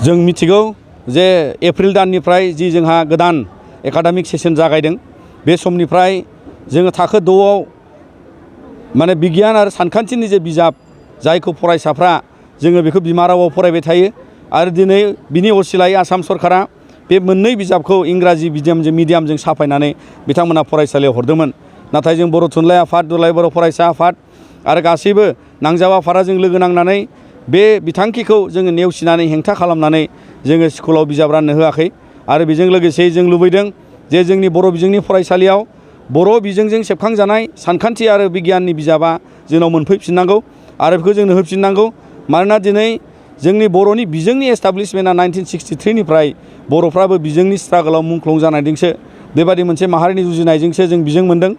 जों मिथिगौ जे एप्रिल दाननिफ्राय जि जोंहा गोदान एकाडेमिक सेसन जागायदों बे समनिफ्राय जोङो थाखो 6आव माने बिगियान आरो सानखान्थिनि जे बिजाब जायखौ फरायसाफ्रा जोङो बेखौ बिमा रावाव फरायबाय थायो आरो दिनै बिनि असिलायै आसाम सरकारा बे मोननै बिजाबखौ इंराजि मिडियामजों साफायनानै बिथांमोना फरायसालियाव हरदोंमोन। नाथाय जों बर' थुनलाइ आफाद दुलाराय बर' फरायसा आफाद आरो गासैबो नांजाब आफादा जों लोगो नांनानै बे बिथांखिखौ जोङो नेवसिनानै हेंथा खालामनानै जोङो स्कुलाव बिजाब राननो होआखै आरो बेजों लोगोसे जों लुबैदों जे जोंनि बर' बिजोंनि फरायसालियाव बर' बिजोंजों सेबखांजानाय सानखान्थि आरो बिगियाननि बिजाबा जोंनाव मोनफैफिननांगौ आरो बेखौ जोंनो होफिननांगौ। मानोना दिनै जोंनि बर'नि बिजोंनि एस्टाब्लिशमेन्टआ 1963निफ्राय बर'फ्राबो बिजोंनि स्ट्रागोलाव मुंख्लं जानायजोंसो बेबादि मोनसे माहारिनि जुजिनायजोंसो जों बिजों मोनदों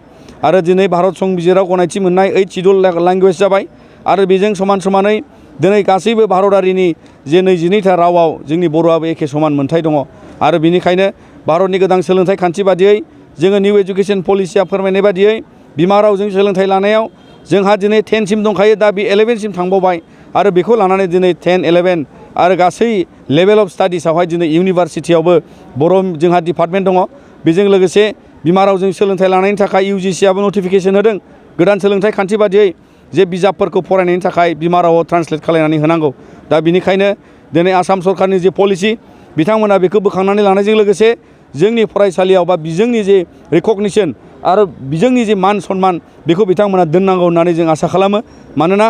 आरो दिनै भारत संबिजिराव गनायथि मोननाय 8 शिड्युल लेंगुवेज जाबाय आरो बेजों समान समानै दिनै गासैबो भारतारिनि जे 22था रावाव जोंनि बर'आबो एखे समान मोनथाय दङ आरो बेनिखायनो भारतनि गोदान सोलोंथाइ खान्थि बादियै जोङो निउ एजुकेशन पलिसिया फोरमायनाय बादियै बिमा रावजों सोलोंथाइ लानायाव जोंहा दिनै 10सिम दंखायो दा बे 11सिम थांबावबाय आरो बेखौ लानानै दिनै 10, 11 आरो गासै लेभेल अफ स्टाडिसावहाय दिनै इउनिभारसिटियावबो बर' जोंहा डिपार्टमेन्ट दङ। बेजों लोगोसे बिमा रावजों सोलोंथाइ लानायनि थाखाय UGCआबो नटिफिकेसन होदों गोदान सोलोंथाइ खान्थि बादियै जे बिजाबफोरखौ फरायनायनि थाखाय बिमा रावाव ट्रान्सलेट खालामनानै होनांगौ। दा बिनिखायनो दिनै आसाम सरकारनि जे पलिसि बिथांमोना बेखौ बोखांनानै लानायजों लोगोसे जोंनि फरायसालियाव बा बिजोंनि जे रिकगनिसन आरो बिजोंनि जे मान सन्मान बेखौ बिथांमोना दोननांगौ होननानै जों आसा खालामो। मानोना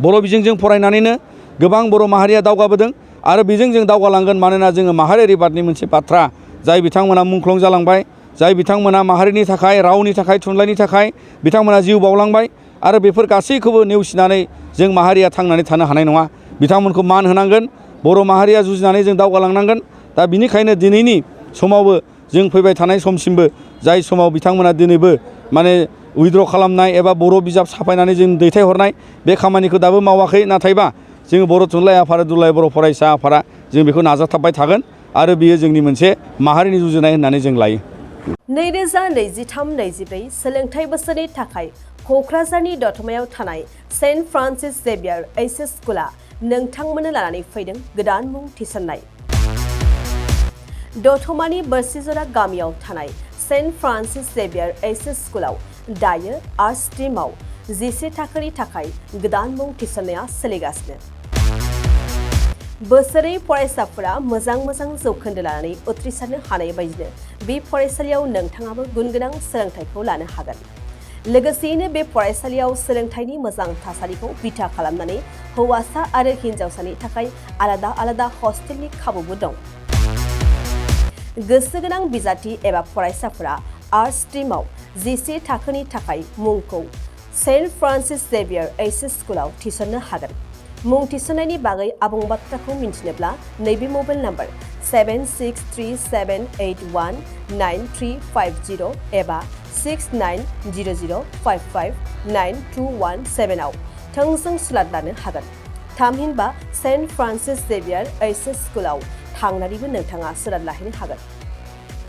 बर' बिजोंजों फरायनानैनो गोबां बर' माहारिया दावगाबोदों आरो बेजों जों दावगालांगोन। मानोना जोङो माहारियारि बादनि मोनसे बाथ्रा जाय बिथांमोना मुंख्लं जालांबाय, जाय बिथांमोना माहारिनि थाखाय, रावनि थाखाय, थुनलाइनि थाखाय बिथांमोना जिउ बावलांबाय आरो बेफोर गासैखौबो नेवसिनानै जों माहारिया थांनानै थानो हानाय नङा। बिथांमोनखौ मान होनांगोन, बर' माहारिया जुजिनानै जों दावगालांनांगोन। दा बिनिखायनो दिनैनि समावबो जों फैबाय थानाय समसिमबो जाय समाव बिथांमोना दिनैबो माने उइद्र' खालामनाय एबा बर' बिजाब साफायनानै जों दैथायहरनाय बे खामानिखौ दाबो मावाखै। नाथायबा जोङो बर' थुनलाइ आफाद दुलाराय बर' फरायसा आफादा जों बेखौ नाजाथाबबाय थागोन आरो बियो जोंनि मोनसे माहारिनि जुजिनाय होननानै जों लायो। 2023-24 सोलोंथाइ बोसोरनि थाखाय क'क्राझारनि दतमायाव थानाय सेन्ट फ्रान्सिस जेभियार एइचएस स्कुला नोंथांमोननो लानानै फैदों गोदान मुं थिसननाय। दतमानि बोरसिजरा गामियाव थानाय सेन्ट फ्रान्सिस जेभियार एइचएस स्कुलाव दायो आर्ट्स स्ट्रिमाव 11 थाखोनि थाखाय गोदान मुं थिसननाया सोलिगासिनो। बोसोरै फरायसाफोरा मोजां जौखोन्दो लानानै उथ्रिसारनो हानाय बायदिनो बे फरायसालियाव नोंथाङाबो गुन गोनां सोलोंथाइखौ लानो हागोन। लोगोसेयैनो बे फरायसालियाव सोलोंथाइनि मोजां थासारिखौ बिथा खालामनानै हौवासा आरो हिन्जावसानि थाखाय आलादा हस्टेलनि खाबुबो दं। गोसो गोनां बिजाथि एबा फरायसाफोरा आर्ट्स स्ट्रिमाव 11 थाखोनि थाखाय मुंखौ सेन्ट फ्रान्सिस जेभियार एइचएस स्कुलाव थिसननो हागोन। मुं थिसननायनि बागै आबुं बाथ्राखौ मिन्थिनोब्ला नैबे मबाइल नाम्बार 7637819350 एबा 6900559217 आव थोंजों सुलाद लानो हागोन। थामहिनबा सेन्ट फ्रान्सिस जेभियार एइचएस स्कुलाव थांनानैबो नोंथाङा सुलाद लाहैनो हागोन।